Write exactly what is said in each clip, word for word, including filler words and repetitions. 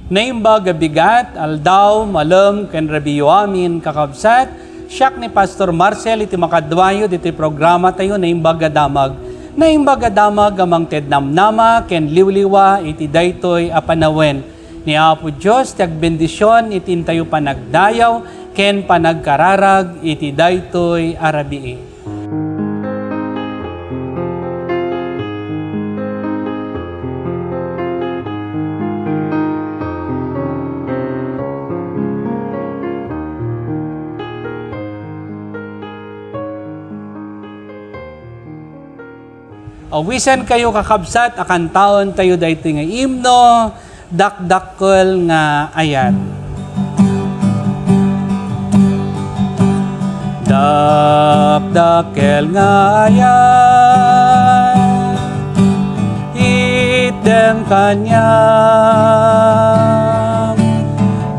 Naimbag a bigat, aldaw, malem, ken rabiiyo amin, kakabsat, siak ni Pastor Marcel iti makaduayo ditoy programatayo, Naimbag a Damag. Naimbag a Damag a mangted namnama ken liwliwa iti daytoy a panawen. Ni Apo Dios ti agbendision iti intayo panagdayaw ken panagkararag iti daytoy a rabii. Awisenkayo, kakabsat, a kantaentayo daytoy nga imno, Dakdakkel nga Ayat. Dakdakkel nga ayat, itdem kaniak,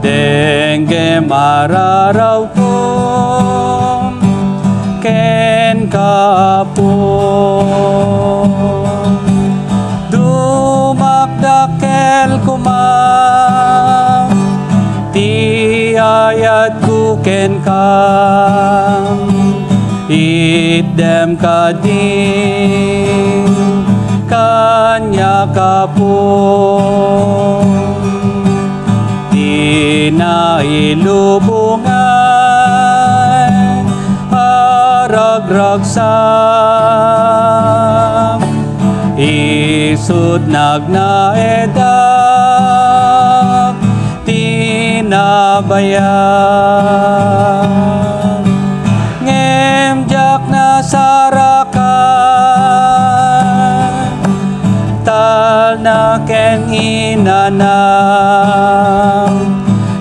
denggem ararawkom kenka, Apo. Dumakdakkel koma ti ayatko kenka, itdem kadi kaniak, Apo. Ti nailubongan a ragragsak, isut' nagnaedak ti nabayag. Ngem diak nasarakan, talna ken inana,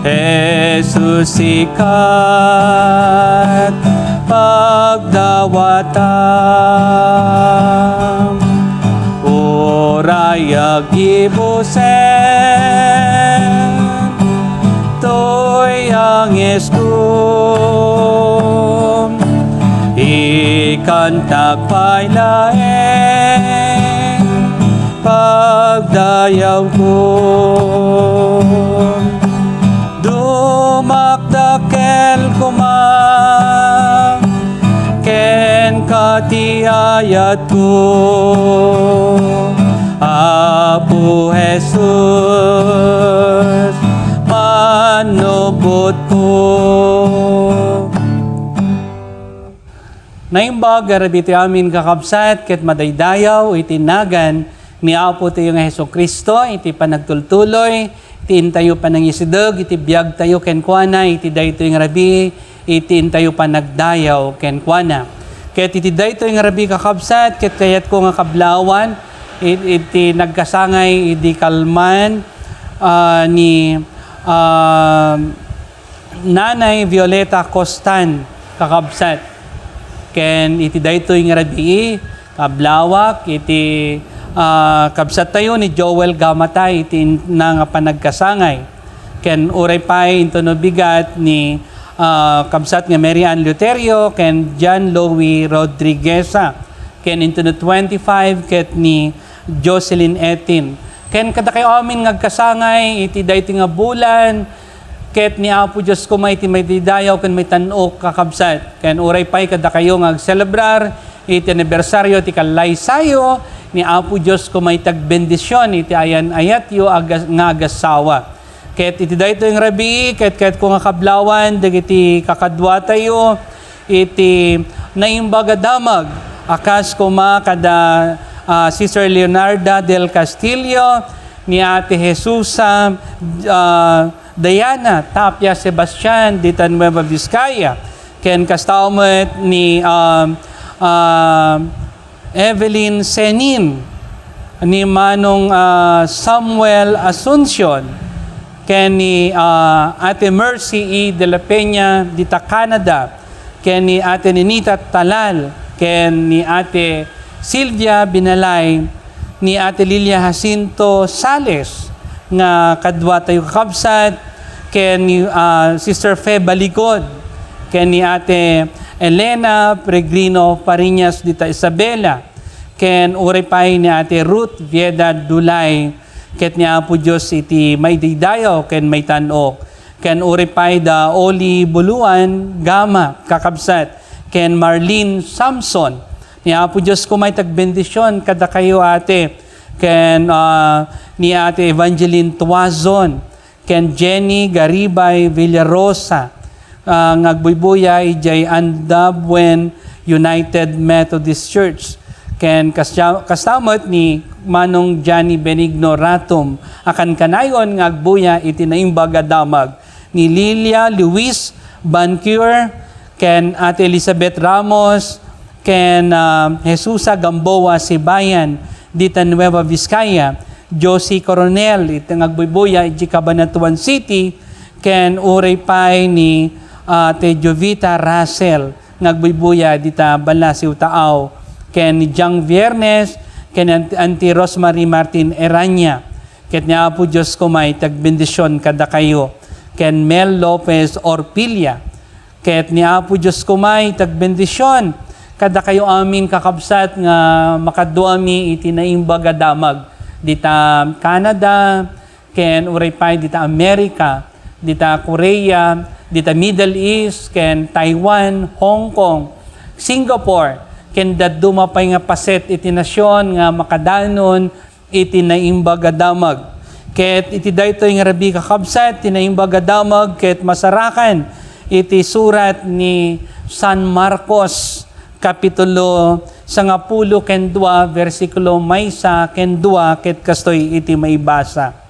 Jesus, sikat pagdawatam. Uray agibusen toy angesko, ikantak pay laeng pagdayawko. Dumakdakkel koma kenka ti ayatko, Apo Jesus, panubotko. Naimbag a rabii ti amin, kakabsat, ket madaydayaw iti nagan ni Apo tayo nga Jesu-Cristo iti panagtultuloy iti intayo panangisideg iti biagtayo kenkuana iti daytoy nga rabii, iti intayo panagdayaw kenkuana. Ket iti daytoy nga rabii, kakabsat, ket kayatko nga kablawan it-, iti nagkasangay idi kalman, ah, ni, ah, Nanay Violeta Costan, kakabsat. Ken iti daytoy nga rabii, kablawak iti, ah, kabsattayo ni Joel Gamata iti inna nga panagkasangay. Ken uray pay intono bigat ni, ah, kabsat nga Mary Ann Luterio ken John Louie Rodrigueza. Ken intono twenty-five ket ni Jocelyn Etin. Ken kadakayo amin nga agkasangay iti daytoy nga bulan, ket ni Apo Dios koma iti maididayaw ken maitan-ok, kakabsat. Ken uray pay kadakayo nga agselebrar iti anibersario ti kallaysayo, ni Apo Dios koma iti agbendision iti ayan-ayatyo agas-, nga agassawa. Ket iti daytoy nga rabii, ket, ket ko nga kablawan dagiti kakaduatayo iti Naimbag a Damag, a kas koma kada, ah, Sister Leonarda del Castillo, ni Ate Jesusa, ah, Diana Tapia Sebastian dita Nueva Vizcaya, ken kasta met ni, ah, ah, Evelyn Senin, ni Manong, ah, Samuel Asuncion, ken ni, ah, Ate Mercy E. de la Peña dita Canada, ken ni Ate Ninita Talal, ken ni Ate Sylvia Binalay, ni Ate Lilia Jacinto Sales, nga kadua tayo kakabsat, ken ni, ah, Sister Fe Baligod, ken ni Ate Elena Peregrino Fariñas dita Isabela, ken uray pay ni Ate Ruth Viedad Dulay, ket ni Apo Dios iti maidaydayaw ken maitan-ok, ken uray pay da Oli Buluan Gama, kakabsat, ken Marlene Samson. Ni Apo Dios koma ti agbendision kadakayo, ate, ken, ah, ni Ate Evangeline Tuazon, ken Jenny Garibay Villarosa, ah, nga agbuybuya idiay Andabuen United Methodist Church. Ken kasya-, kasta met ni Manong Johnny Benigno Ratum a kankanayon nga agbuya iti naimbag a damag, ni Lilia Luis Bancur, ken Ate Elizabeth Ramos, ken, ah, Jesusa Gamboa Sibayan dita Nueva Vizcaya, Josie Coronel, iti nga agbuybuya iti Cabanatuan City, ken uray pay ni, ah, Ate Jovita Russell nga agbuybuya dita Balasiw Taaw, ken ni Jang Viernes, ken Aunt-, Auntie Rosemary Martin Erania. Ket ni Apo Dios koma ti agbendision kadakayo, ken Mel Lopez Orpilla. Ket ni Apo Dios koma ti agbendision kadakayo amin, kakabsat, nga makaduami iti naimbag a damag dita Canada, ken uray pay dita America, dita Korea, dita Middle East, ken Taiwan, Hong Kong, Singapore, ken dadduma pay nga paset iti nasion nga makadanon iti naimbag a damag. Ket iti daytoy nga rabii, kakabsat, ti naimbag a damag ket masarakan iti surat ni San Marcos, kapitulo sangapulo ken dua, bersikulo maysa ken dua, ket kastoy iti maibasa.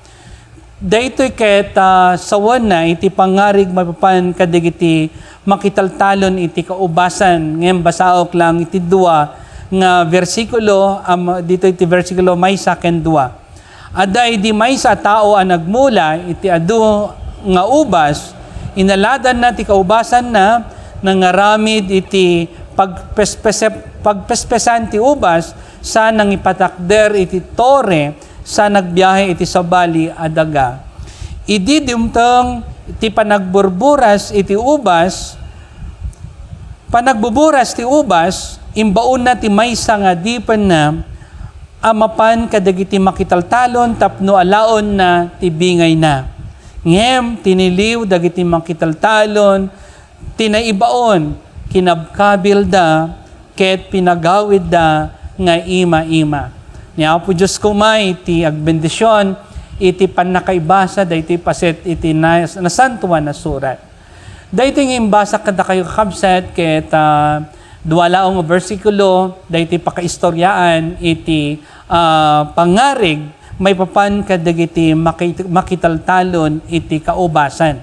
Daytoy ket, ah, sawenna iti pangngarig maipapan kadagiti makitaltalon iti kaubasan, ngem basaok lang iti dua nga bersikulo, am, ditoy ti bersikulo maysa ken dua. Adda idi maysa a tao a nagmula iti adu nga ubas, inaladanna ti kaubasanna, nangaramid iti pagpespesep-, pagpespesan ti ubas, sa nangipatakder iti tore, sa nagbiahe iti sabali a daga. Idi dimteng ti panagburburas iti ubas, panagbuburas ti ubas, imbaonna ti maysa nga adipenna a mapan kadagiti makitaltalon tapno alaenna ti bingayna. Ngem tiniliw dagiti makitaltalon ti naibaon, kinabkabilda, ket pinagawidda nga ima-ima. Ni Apo Dios koma iti agbendision iti pannakaibasa daytoy paset iti nas-, Nasantoan a Surat. Daytoy nga imbasa kadakayo, kakabsat, ket, ah, dua laeng nga bersikulo, daytoy pakaistoriaan iti, ah, pangngarig maipapan kadagiti maki-, makitaltalon iti kaubasan.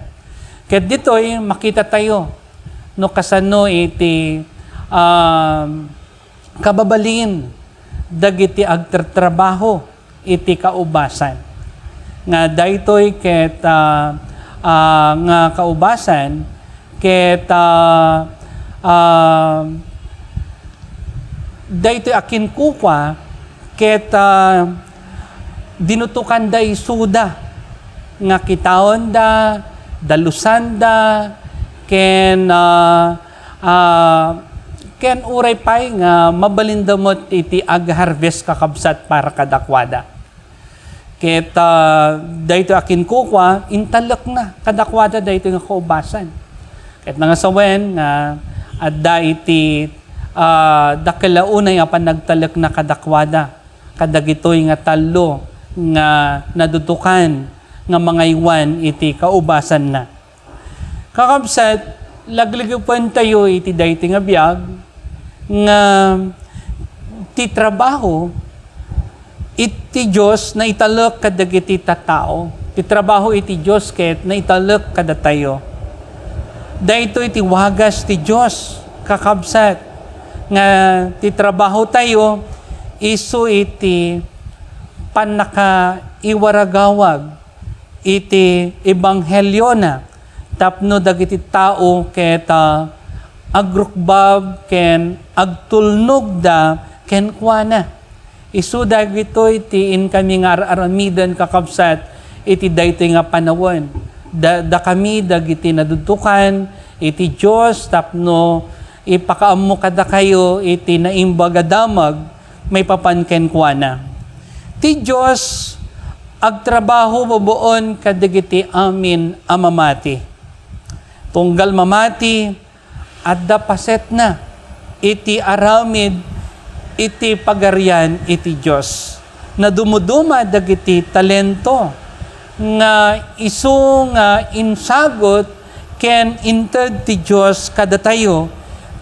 Ket ditoy, makitatayo no kasano iti, um, kababalin dagiti agtratrabaho iti kaubasan. Nga daytoy ket, ah, ah, nga kaubasan ket, ah, ah, daytoy a kinkukua ket, ah, dinutokanda isuda nga kitaenda, dalusanda, ken, ah, ah, ken uray pay nga mabalinda met iti ag-harvest, kakabsat, para kadakuada. Ket, ah, daytoy a kinkukua, intalekna kadakuada daytoy nga kaubasan. Ket nangasawen nga adda iti, ah, dakkel a unay a panagtalekna kadakuada, kadagitoy nga tallo nga nadudukan nga mangaywan iti kaubasanna. Kakabsat, laglagipen tayo iti daytoy nga biag nga ti trabaho iti Dios naitalek kadagiti tattao. Ti trabaho iti Dios ket naitalek kadatayo. Daytoy ti wagas ti Dios, kakabsat, nga ti trabaho tayo isu iti pannakaiwaragawag iti ebangheliona tapno dagiti tao ket, ah, agrukbab ken agtulnogda kenkuana. Isu dagitoy ti inkami nga ar-aramiden, kakabsat, iti daytoy nga panawen. Da-, dakami dagiti nadudukan iti Dios tapno ipakaammo kadakayo iti naimbag a damag maipapan kenkuana. Ti Dios agtrabaho bubuon kadagiti amin a mamati. Tunggal mamati, adda pasetna iti aramid iti Pagarian iti Dios. Nadumuduma dagiti talento nga isu nga insagut ken inted ti Dios kadatayo,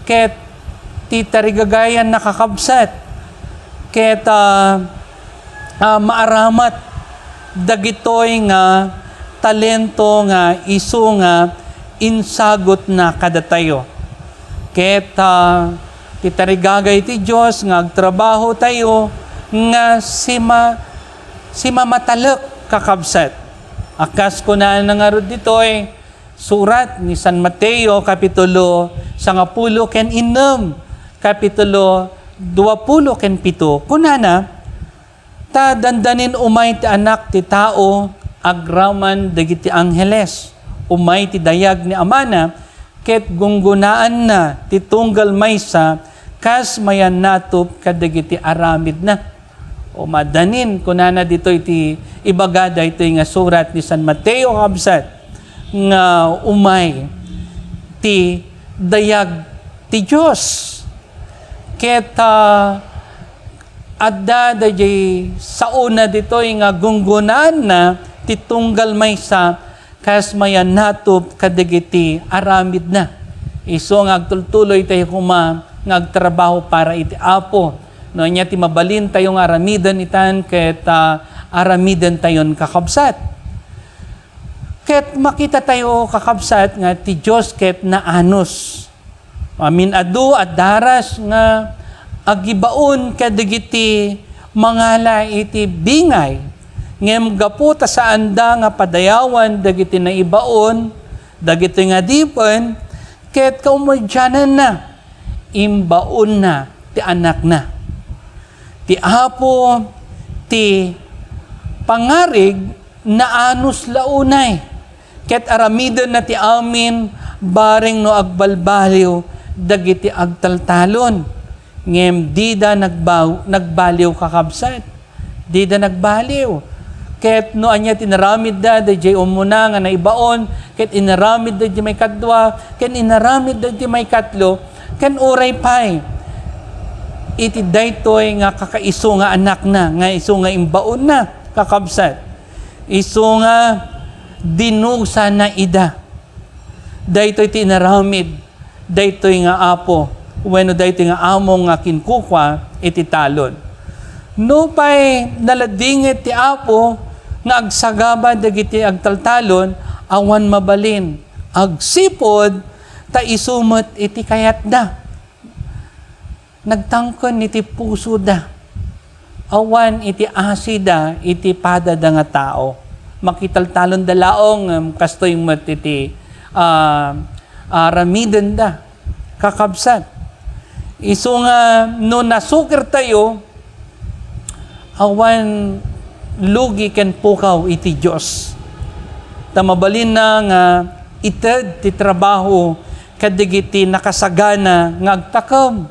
ket ti tarigagayan, nakakabsat, ket, ah, ah, maaramat dagitoy nga talento nga isu nga insagutna kadatayo. Ket, ah, ti tarigagay ti Dios nga agtrabaho tayo nga sima-, simamatalek, kakabsat. A kas kunana ngarud ditoy surat ni San Mateo, kapitulo sangapulo ken innem, kapitulo duapulo ken pito. Kunana, "Ta dandanin umay ti Anak ti Tao agraman dagiti angheles, umay ti dayag ni Amana, ket gunggonaanna ti tunggal maysa kas mayannatop kadagiti aramidna." O madanin, kunana ditoy ti ibaga daytoy nga surat ni San Mateo, kabsat, nga umay ti dayag ti Dios. Ket, ah, adda daydiay saona ditoy nga gunggonaanna ti tunggal maysa kas mayannatop kadagiti aramidna. Isu nga agtultuloy tayo koma nga agtrabaho para iti Apo. No ania ti mabalin tayo nga aramiden itan ket, ah, aramiden tayon, kakabsat. Ket makita tayo, kakabsat, nga ti Dios ket naanus. Amin adu a daras nga agibaon kadagiti mangala iti bingay, ngem gapu ta saanda nga padayawan dagiti naibaon, dagiti nga adipen, ket kaumadiananna, imbaonna ti Anakna. Ti Apo ti pangarig naanus la unay, ket aramidenna ti amin bareng no agbalbaliw dagiti agtaltalon. Ngem dida nagbaw-, nagbaliw, kakabsat. Dida nagbaliw. Ket no ania ti inaramidda daydiay umuna nga naibaon, ket inaramidda daydiay maikadua, ken inaramidda daydiay maikatlo, ken uray pay iti daytoy nga kakaisu nga anakna, nga isu nga imbaonna, kakabsat. Isu nga dinusana ida. Daytoy ti inaramid daytoy nga Apo wenno daytoy nga amo nga kinkukua iti talon. Nupay naladingit ti Apo nga agsagaba dagiti agtaltalon, awan mabalin, agsipud ta isu met iti kayatda. Nagtangken iti pusoda. Awan iti asida iti padada nga tao. Makitaltalonda laeng, em, kastoy met iti, ah, aramidenda, kakabsat. Isu nga no nasukirtayo, awan lugi ken pukaw iti Dios. Ta mabalinna nga ited ti trabaho kadagiti nakasagana nga agtakem,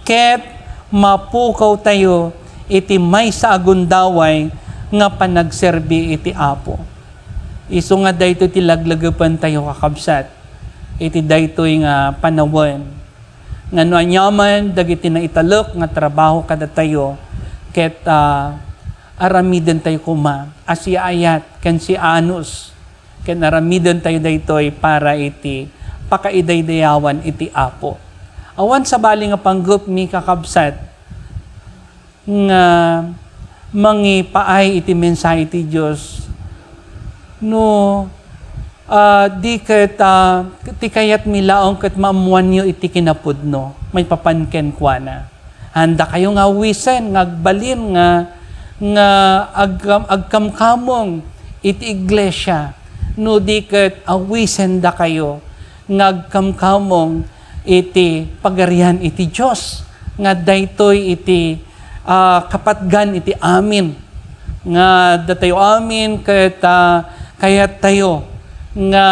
ket mapukawtayo iti maysa a gundaway nga panagserbi iti Apo. Isu nga daytoy ti laglagipentayo, kakabsat, iti daytoy nga panawen, nga no aniaman dagiti naitalek nga trabaho kadatayo, ket, ah, aramidentayo koma a siaayat ken sianus, ken aramidentayo daytoy para iti pakaidaydayawan iti Apo. Awan sabali nga panggepmi, kakabsat, nga mangipaay iti mensahe ti Dios no, ah, di ket, ah, ti kayatmi laeng ket maammoanyo iti kinapudno maipapan kenkuana. Haandakayo nga awisen nga agbalin nga, nga agkam-, agkamkamong iti iglesia, no di ket awisendakayo nga agkamkamong iti Pagarian iti Dios, nga daytoy iti, ah, kapatgan iti amin, nga datayo amin ket, ah, kayattayo nga,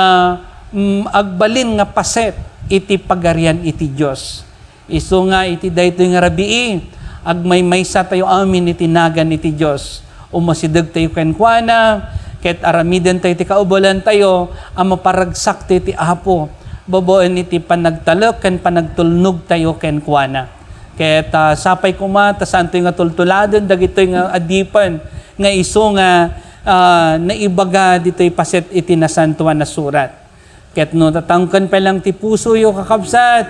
mm, agbalin nga paset iti Pagarian iti Dios. Isu nga iti daytoy nga rabii, agmaymaysa tayo amin iti nagan iti Dios. Umasidegtayo kenkuana, ket aramidentayo ti kaubalantayo a maparagsak ti Apo, babaen iti panagtalek ken panagtulnogtayo kenkuana. Ket, ah, sapay koma ta saantoy nga tultuladen dagitoy nga adipen nga isu nga, ah, naibaga ditoy paset iti Nasantoan a Surat. Ket no tatangken pay lang ti pusoyo, kakabsat,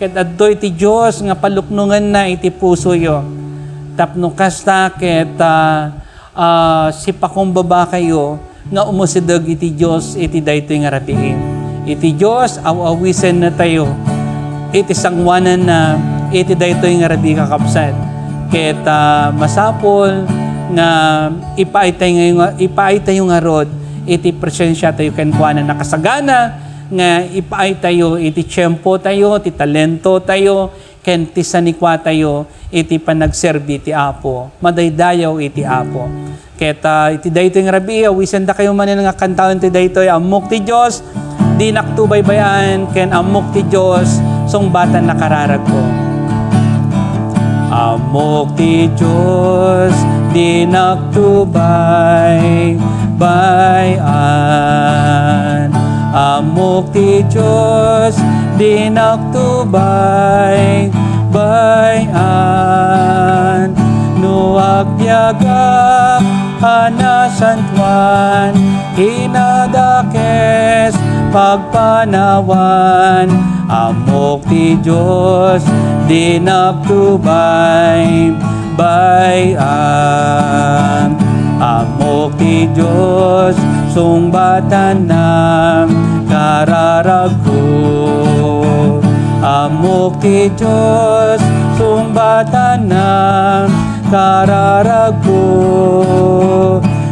ket adtoy ti Dios nga paluknongenna iti pusoyo. Tapno kasta ket, ah, ah, sipakumbabakayo nga umasideg iti Dios iti daytoy nga rabii. Iti Dios, aw-awisennatayo iti sangoananna iti daytoy nga rabii, kakabsat. Ket, ah, masapul nga ipaaytayo nga, ipaaytayo ngarud iti presensiatayo kenkuana. Nakasagana nga ipaaytayo iti tiempotayo, ti talentotayo, ken ti sanikuatayo iti panagserbi ti Apo. Madaydayaw iti Apo. Ket, ah, iti daytoy nga rabii, awisendakayo manen nga kantaen ti daytoy, Ammok ti Dios, dinak to baybay-an, ken Ammok ti Dios, sungbatan na kararagko. Ammok ti Dios, dinak to baybay-an. Ammok ti Dios, dinak to baybay-an. No agbiagak a nasantoan, kinadakes pagpanawan, ammok ti Dios, dinak to baybay-an. Ammok ti Dios, sungbatanna kararagko. Ammok ti Dios, sungbatanna kararagko.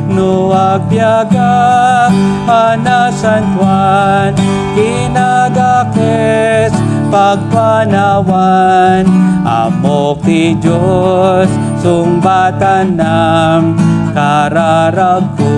No agbiagak a nasantoan, kinadakes pagpanawan, ammok ti Dios, sungbatanna kararagko.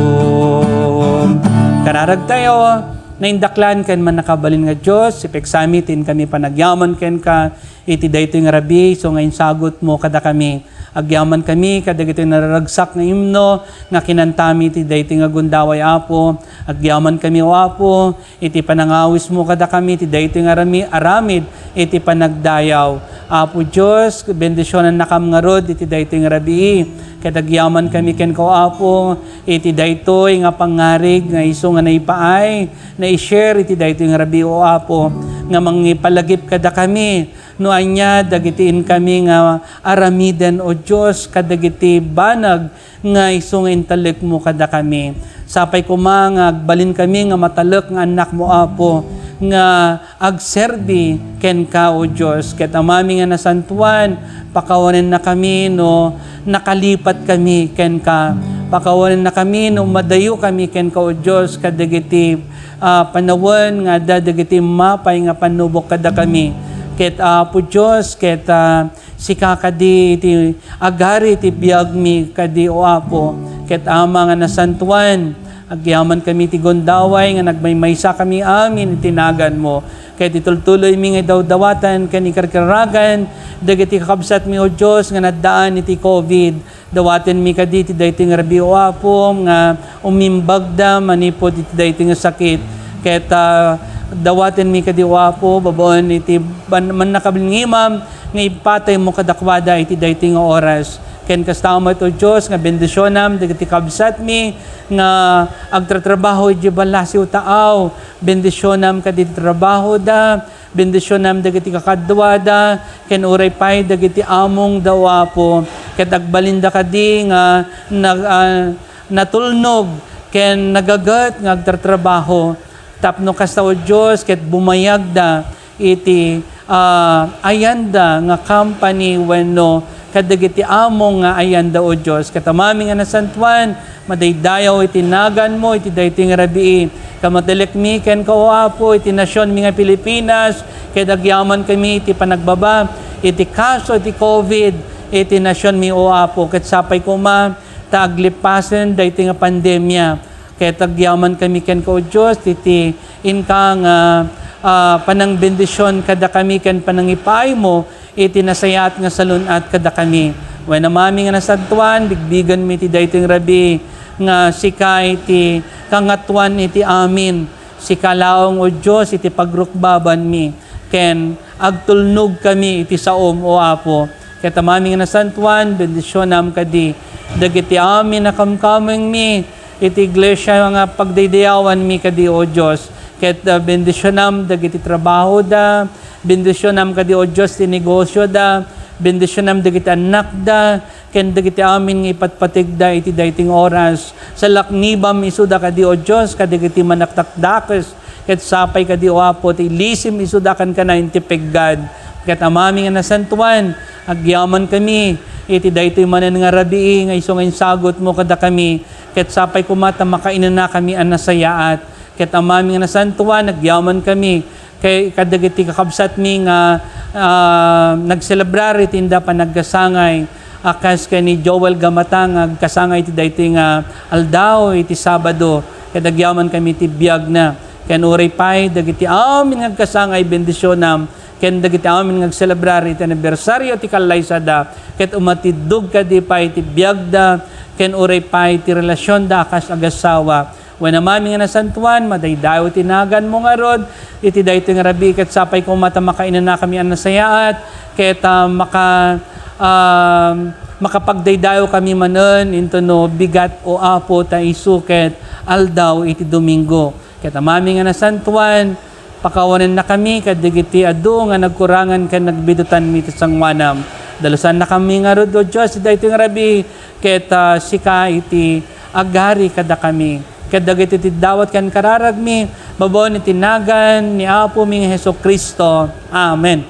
Kararagtayo, naindaklan ken mannakabalin nga Dios, ipegsami ti inkami panagyaman kenka, iti daytoy nga rabii, isu nga insagutmo kadakami. Agyamankami kadagitoy nararagsak nga imno nga kinantami iti daytoy nga gundaway, Apo. Agyamankami, O Apo, iti panangawismo kadakami iti daytoy nga rami-, aramid iti panagdayaw. Apo Dios, bendisionannakam ngarud iti daytoy nga rabii. Ket agyamankami kenka, O Apo, iti daytoy nga pangngarig nga isu nga naipaay, nai-share iti daytoy nga rabii, O Apo, nga mangipalagip kadakami no ania dagiti inkami nga aramiden, O Dios, kadagiti banag nga isu nga intalekmo kadakami. Sapay koma nga agbalinkami nga matalek nga annakmo, Apo, nga agserbi kenka, O Dios, ket Amami nga nasantoan, pakawanennakami no nakalipatkami kenka. Pakawanennakami no madayokami kenka, O Dios, kadagiti, ah, panawen nga adda dagiti mapay nga pannubok kadakami. Ket, Apo Dios, ket, ah, sika kadi iti agari iti biagmi kadi, O Apo, ket Ama nga nasantoan, agyamankami iti gundaway nga nagmaymaysakami amin iti naganmo. Ket itultuloymi nga idawdawatan ken ikarkaragan dagiti kakabsatmi, O Dios, nga naddaan iti covid. Dawatenmi kadi iti daytoy nga rabii, O Apo, nga umimbagda manipud iti daytoy nga sakit. Ket, ah, dawatenmi kadi, O Apo, babaen iti ban-, mannakabalin nga imam nga ipataymo kadakuada iti daytoy nga oras. Ken kasta met, O Dios, nga bendisionam dagiti kabsatmi nga agtratrabaho idiay ballasiw taaw. Bendisionam kadagiti trabahoda, bendisionam dagiti kakaduada, ken uray pay dagiti amongda, O Apo, ket agbalinda kadi nga nag-, ah, natulnog ken nagaget nga agtratrabaho. Tapno kasta, O Dios, ket bumayagda iti, ah, ayanda nga company wenno kadagiti amo nga ayanda, O Dios. Ket Amami nga nasantoan, madaydayaw iti naganmo iti daytoy nga rabii. Kamatalekmi kenka, O Apo, iti nasionmi nga Pilipinas, ket agyamankami iti panagbaba iti kaso iti covid iti nasionmi, O Apo, ket sapay koma ta aglipasen daytoy nga pandemia. Ket agyamankami kenka, O Dios, iti inka nga, ah, panangbendision kadakami ken panangipaaymo iti nasayaat nga salun-at kadakami. Wen, Amami nga nasantoan, bigbigenmi iti daytoy nga rabii nga sika iti kangatoan iti amin. Sika laeng, O Dios, iti pagrukbabanmi, ken agtulnogkami iti saom, O Apo. Ket Amami nga nasantoan, bendisionam kadi dagiti amin a kamkamengmi iti iglesia nga pagdaydayawanmi kadi, O Dios. Ket, ah, bendisionam dagiti trabahoda, bendisionam kadi, O Dios, ti negosioda, bendisionam dagiti annakda, ken dagiti amin nga ipatpategda iti daytoy nga oras. Salaknibam isuda kadi, O Dios, kadagiti manakdakdakes, ket sapay kadi, O Apo, ti ilisim isuda kankanayon ti peggad. Ket Amami nga nasantoan, agyamankami iti daytoy manen nga rabii nga isu nga insagutmo kadakami, ket sapay koma ta makainanakami a nasayaat. Ket Amami nga nasantoan, agyamankami kay kadagiti kakabsatmi nga, ah, nagselebrar iti inda panagkasangay, a kas ken ni Joel Gamata nga agkasangay iti daytoy nga aldaw iti Sabado, ket agyamankami iti biagna. Ken uray pay dagiti amin nga agkasangay, bendisionam, ken dagiti amin nga agselebrar iti anibersario ti kallaysada, ket umatiddog kadi pay ti biagda, ken uray pay ti relasionda a kas agassawa. Wen, Amami nga nasantoan, madaydayaw ti naganmo ngarud iti daytoy nga rabii, ket sapay koma ta makainanakami a nasayaat, ket, ah, maka-, ah, makapagdaydayawkami manen intono bigat, O Apo, ta isu ket aldaw iti Domingo. Ket Amami nga nasantoan, pakawanennakami kadagiti adu nga nagkurangan ken nagbidutanmi iti sangoanam. Dalusannakami ngarud, O Dios, iti daytoy nga rabii, ket, ah, sika iti agari kadakami, ket dagiti ti dawat ken kararagmi, babaen iti nagan ni Apomi nga Jesu-Cristo. Amen.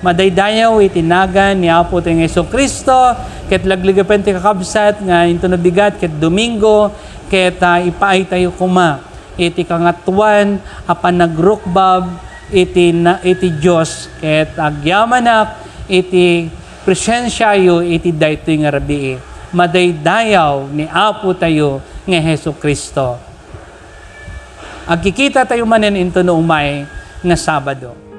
Madaydayaw iti nagan ni Apotayo nga Jesu-Cristo, ket laglagipen ti kakabsat nga intono bigat ket Domingo, ket, ah, ipaaytayo koma iti kangatoan a panagrukbab iti na-, iti Dios, ket agyamanak iti presensiayo iti daytoy nga rabii. Madaydayaw ni Apotayo nga Jesu-Cristo. Agkikitatayo manen intono umay nga Sabado.